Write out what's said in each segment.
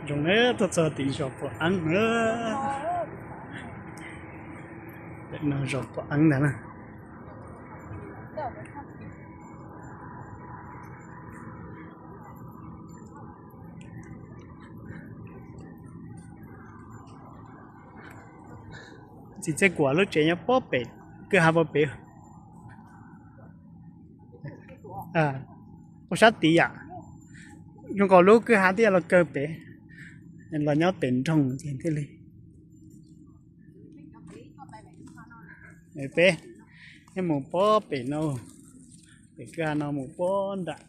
Zoo na, tuaj txog tim zos Pov Eeb na. Pem no zos Pov Eeb ntag na. Txiv Txhiaj Kuam lub tsev nyob pob pem, kwj ha pob pem, pob sab tid yam. Zoo nkaus lub kwj ha twb los kawg pem, los nyob pem nroog ces thiaj li. Peb mus pob pem no, pem kwj ha no mus pob nram.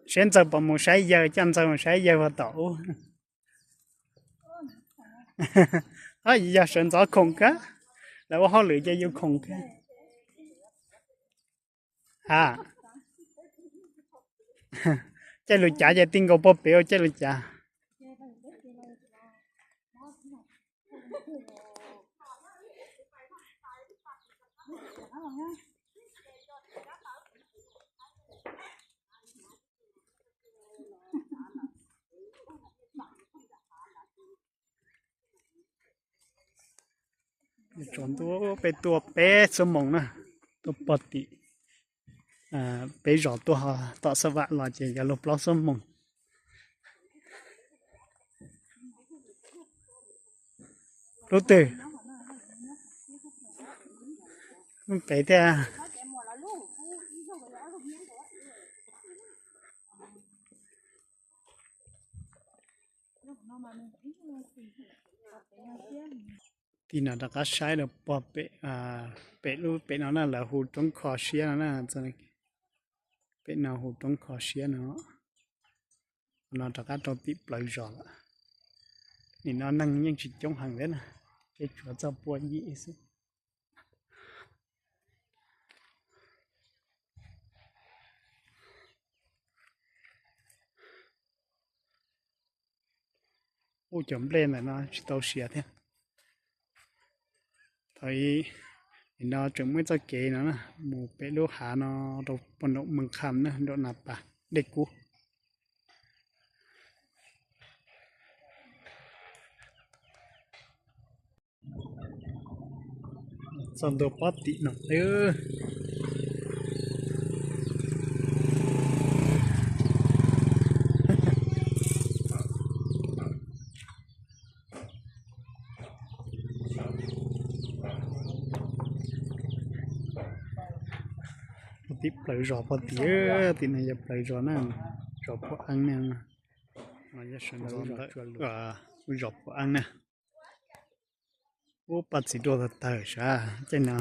Seb Ntxawg puas mus saib yawg, coj Ntxawg mus saib yawg puag tom ub. Yog sawv ntxov khoom kawg, lawv ua hauj lwm ces yus khoom kawg. Ha, caij lus cav ces ti nkaus puag pem ua caij lus cav. Tsaus ntuj peb tuaj peb xuab moos na, tuaj pog tim peb zos tuaj tom Xab Vam los ces yuav luag plaub xuab moos. Lub twg? Pem thiab. Tim no rov qab saib rau pog pem, pem lub pem no na, lawv hu Roob Kho Siab no na. Pem no hu Roob Kho Siab no. No rov qab rau tim plawv zos lawm. Nim no neeg yeej tsis coob heev thiab na, ces tshuav txog pua yim xwb. Ub, cov nplej ntawm no tsis tau siav thiab. Thaum ub, nim no tseem muaj ib txoj kev no na, mus pem lub hav no rau puag nraum Mees Kham na, nraum Nas Pas dej kub. Txog ntua pob tim no. Tim plawv zos pog tim, tim no yog plawv zos na, zos Phuv Eeb na. No yog sawv ntxov ntawm zos Phuv Eeb na. Ub, paj txiv duaj tawg tawg sav caij no.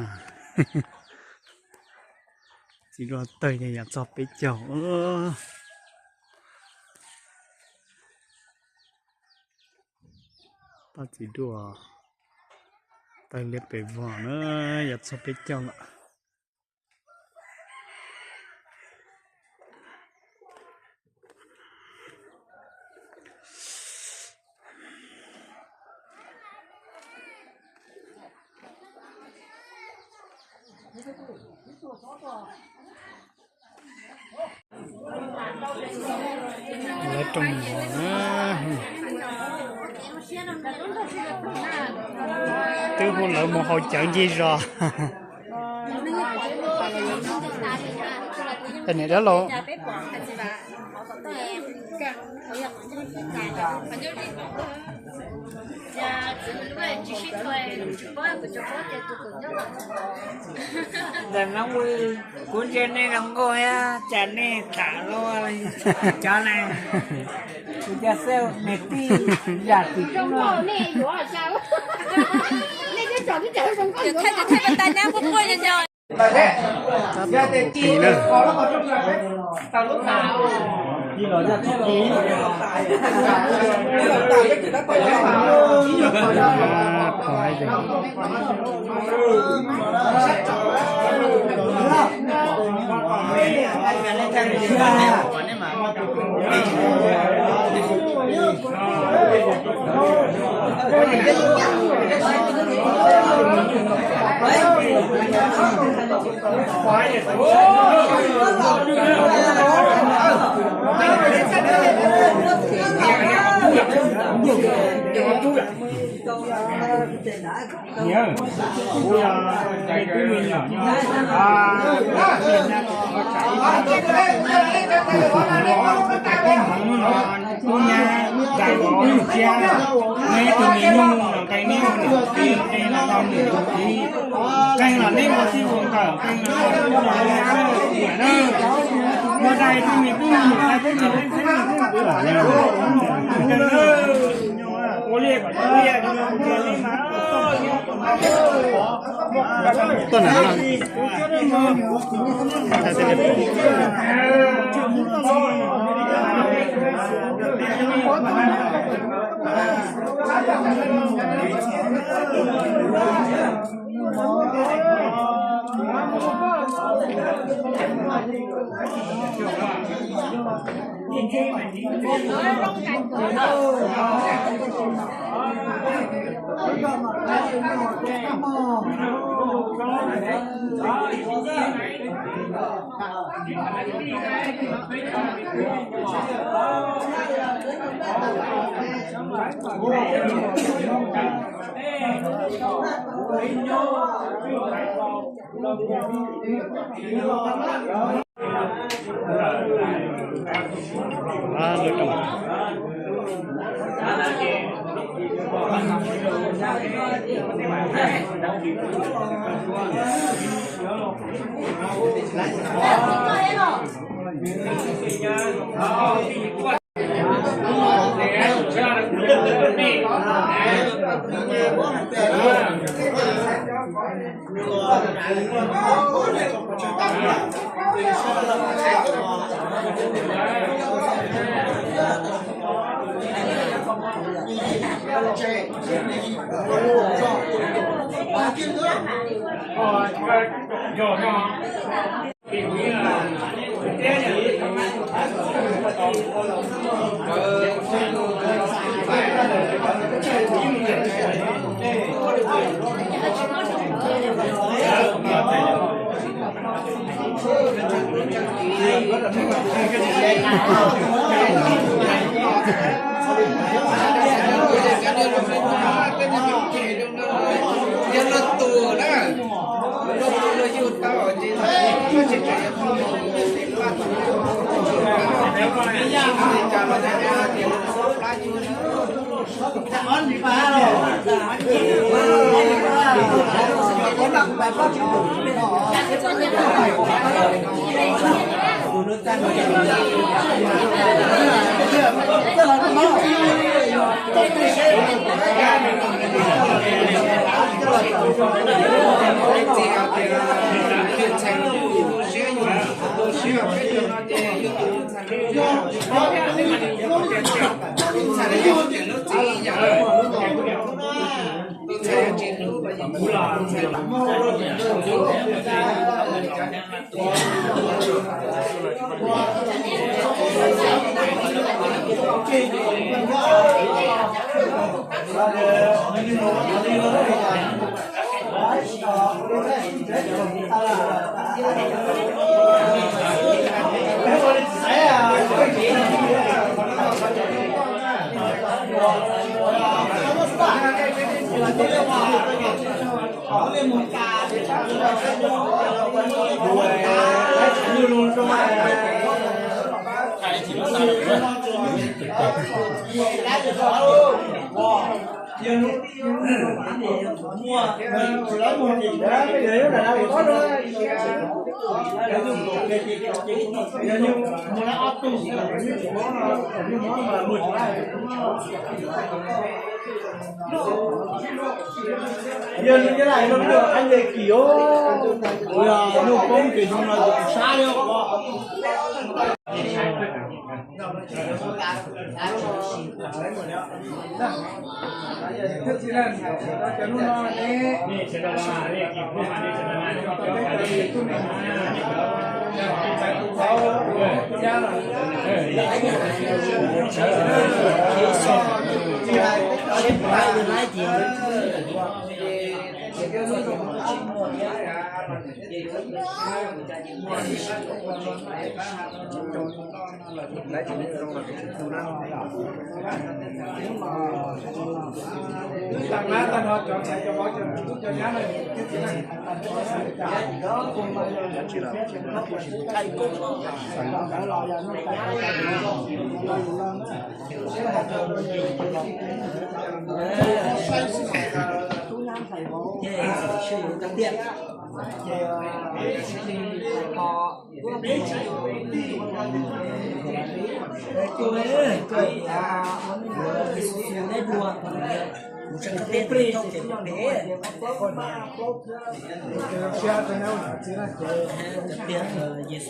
Txiv duaj tawg ces yog txog peb caug. Paj txiv duaj tawg liab pes vog na, yog txog peb caug lawm. Lawv rooj mov na, twb hu lawv mus haus cawv ncig zos. Niam dab laug. Ntawm no kuv ntsia nej zoo nkauj thiab cas nej tham los cov na, kuv cov xwb nws tij yam tim kub no. Thaij thaij tais nyab quaj quaj nyo nyo. Kuv nyab daim vov nws thiab, neb tus me nyuj los nqe neb ua niam txiv, nqe los tau niam tus txiv, nqe los neb ua txij ua nkawm, nqe los ua niam na, ua dais txij me tub me nyuam, dais txij me leej txheeb me tub me nyuam, ua liaj kom tau liaj, ua liaj mas. Tuaj na. Yog nws nyob lais no nws qab nce kis os, yog nws poob ces zoo no ces sab li.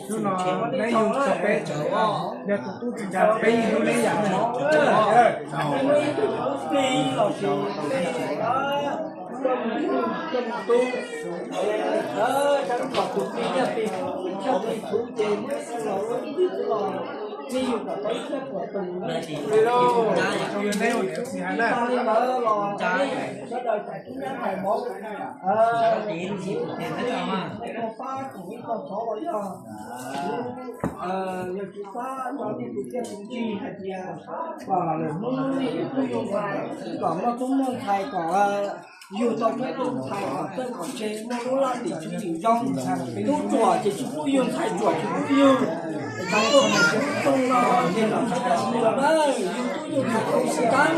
Hnub no neb yug tau peb cov, yog tus tub tsis nkag peb yug neb yam no. Yog tsis pab nrog nej tus txiaj tus ntsig hais tias kom lwm hnub nej yug tub yug ntxhais, kom muaj tub muaj ntxhais, kom yug tau tub tau ntxhais, kom txawj kom ntse, muaj lub laj tim tshoob tim zoo. Tub ruam ces tsis pub yug, ntxhais ruam tsis pub yug. Cov tuaj mus tsis pub tooj no ces kom tsis tau mus na, yug tub yug ntxhais kom tsis tau,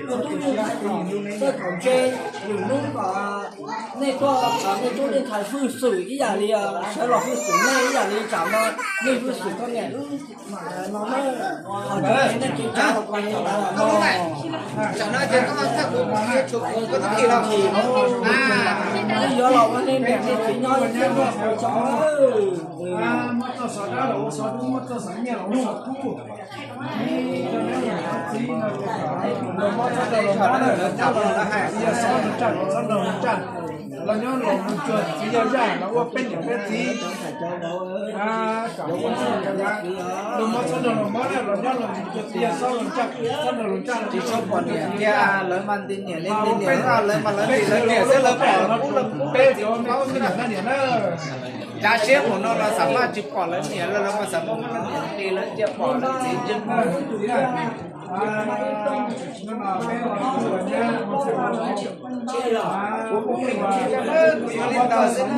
yug tub yug ntxhais kom txawj kom ntse. Lwm hnub kom nej tuaj, nej tub nej ntxhais hwj xwm ib yam li sawv los hwj xwm nej ib yam li tsam no nej hwj xwm koj niam wb no na. Qhov tseem ceeb nej tsis tsa los koj niam ntawd los no. Tsam no ces koj txhaj kuv, kuv yuav tshuav kuv koj tub ki los. Wb yuav los ua nej niam nej txiv nyob ib txhia muaj qhov tseeb. Muab txoj xov dab los ua xov dub, muab txoj xov nyiaj los ua xov kub. Los mob txhob nrog los mob na, los nyob los mus cuag txiv yog, los nyob los mus cuag txiv yog zaj los ua peb niam peb txiv. Los mob txhob nrog los mob na, los nyob los mus cuag txiv yog xob los ntsaj, txhob nrog los ntsaj. Tsis tshua pom niam tiag, lawv mas nti niam li nti niam, lawv mas lawv nti lawv niam xwb, lawv pom lawv pub lawv pub peb cov me tub me nyuam na niam na. Tsav siab mus no los xam maj tsis pom lawv niam lawm, lawv mas xam maj muab lawv niam nti lawv cia pom lawv txiv tsis pom. Kuv kuj li ntawd xwb.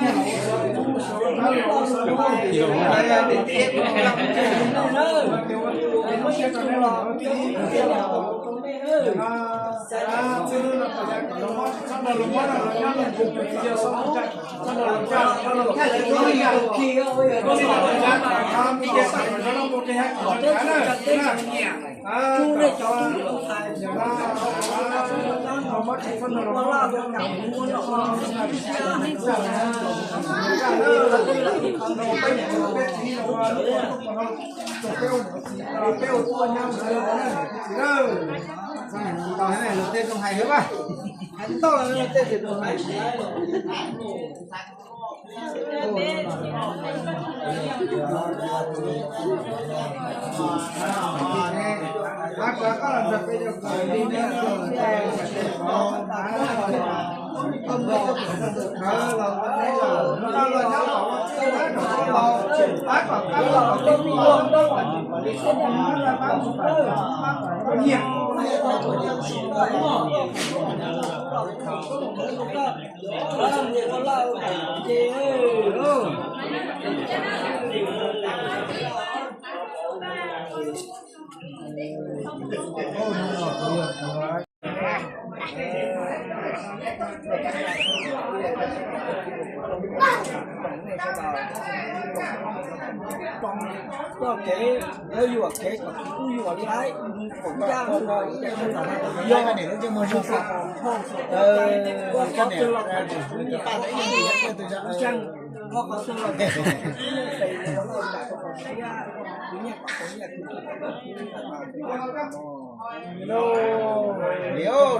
Peb ua tuaj nyab ntxawg na, txiv lawm. Tau ne, luag tej zoo hais xwb mas. Hais tau luag tej zoo hais. Txoj kev lawv yuam kev kom tsis pub yuam li, mus kom ncaj mus, yog mus kom hauj kom cai, ua qhov twg los kom tsis pub ncaj, ua qhov twg los kom tsis pub ncaj, ua lawv nram kom siab, tus nyiaj kom tau nyiaj, tus tub kom tau tub.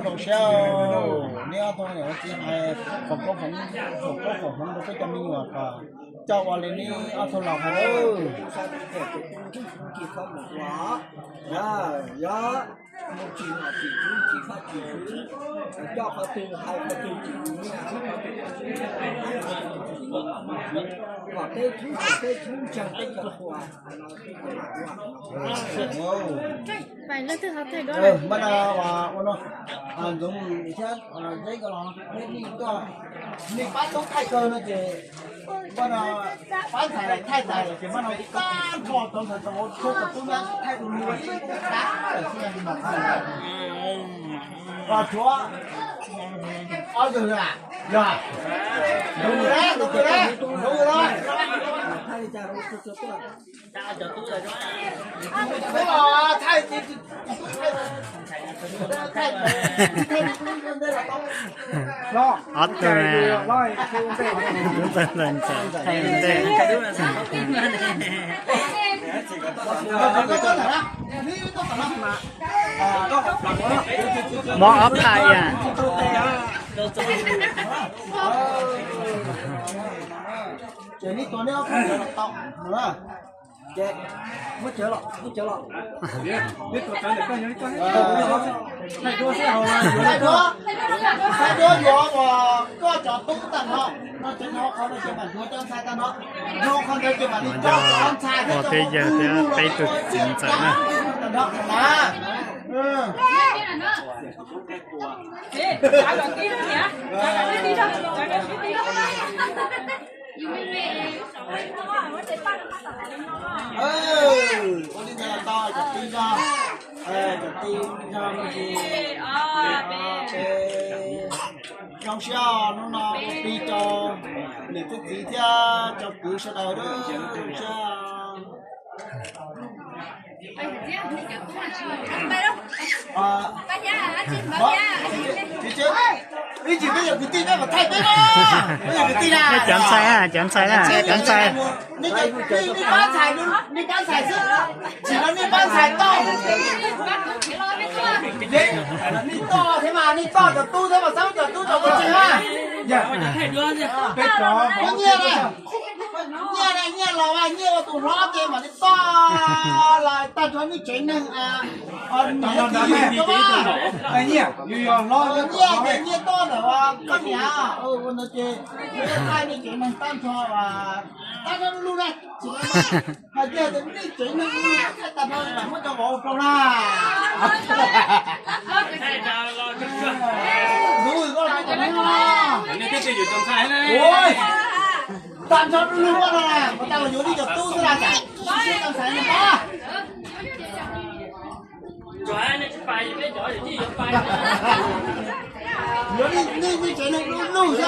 Zoo siab, neb ob tug niam txiv hais foom koob foom hmoov rau peb cov me nyuam kom coj ua li neb ob tug laus hais lawm. Yog mus tsis nom tsis tswv tsis faj tsis fwv, coj qhov twg hais qhov twg tsis tus nyiaj, kom teb tub kom teb tub ntseeg teb cov tuas. Mas no ua no, Ntxoov thiab Zeb nkawd los peb nej tuaj, nej pab tub thaij kawg no ces, ua no, pab ntxhais thaij tas lawm ces mas no tag nrho cov ntxhais tau tub thaij du lug li dab lawm xwb. Tshuav ob tug, yog, ntxoov na, ntxoov na, ntxoov na. Ob tug, tub ntxawg ntxawm thaij ntej. Mob ob phaj ib yam. Ces neb tua, neb tua, saib duab yuav uas koj cov tub tag nrho, no ces nov qhov no ces mam nrog cov ntxhais tag nrho, nrog qhov ntawd ces mam li coj cov ntxhais thiab cov tub thiab peb tus txiv ntxawm na. Tag nrho na. Ua li ntawd los tau cov tij zog, cov tij zog no ces zoo siab hnub no ua plig rau niam thiab txiv thiab cov kwv sawv daws zoo siab. Ib ntsis peb yog kwv tij peb mam thaij peb na. Peb yog kwv tij na. Cov ntxhais na, cov ntxhais na, cov ntxhais. Nej pab ntxhais, nej pab ntxhais xwb, tsis no nej pab ntxhais toj. Nej toj thiab mas, nej toj cov tub thiab mas, xab cov tub cov tub tsis mas. Nyiaj na, nyiaj na, nyiaj los mas nyiaj ua tus hlob ces mam li toj los tag nrho nej tsev neeg. Nyiaj ces nyiaj toj ntawm koj niam, ua no ces thaij nej tsev neeg tag nrho, tag nrho lub na, tsis hais tias nej tsev neeg thaij tag nrho mam muab cov vauv ua plaub na. Tag nrho lub no na, kuv tau los yuav nej cov tub xwb na, siab tau xaiv no pab. Yuav nej, nej tsev neeg lub lub xwb.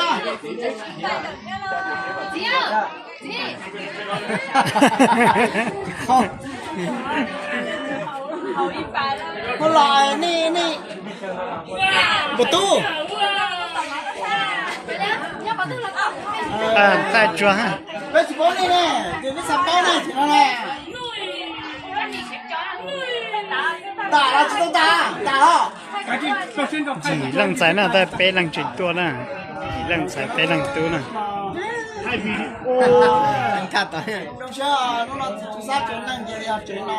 Ua los nej, nej, tus tub. Thaij tsuag. Peb tsis paub nej ne, ces peb xav paub nej tsis no ne. Tam los tsis tau tas, tam los. Yim leej ntxhais na, tab peb leej tsev tuaj na. Yim leej ntxhais peb leej tub na. Zoo siab, hnub no txiv tub sab tsev neeg ces yog tsev no.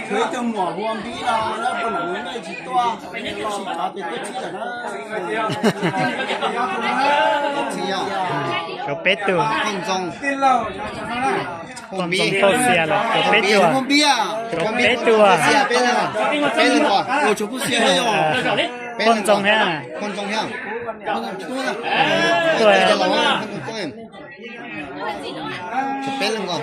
Kuv ib tug muam hu ua Npib no, nyob puag nram Nplog tsis tuaj, tab sis cov ces tuaj txhib lawm na. Cov peb tug. Poj Ntxoog Phauj Xia los cov peb tug. Cov peb tug. Peb leeg os, tshuav Phauj Xia thiab yog. Poj Ntxoog thiab. Poj Ntxoog thiab. Tuaj. Peb leeg os.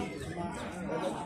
Ua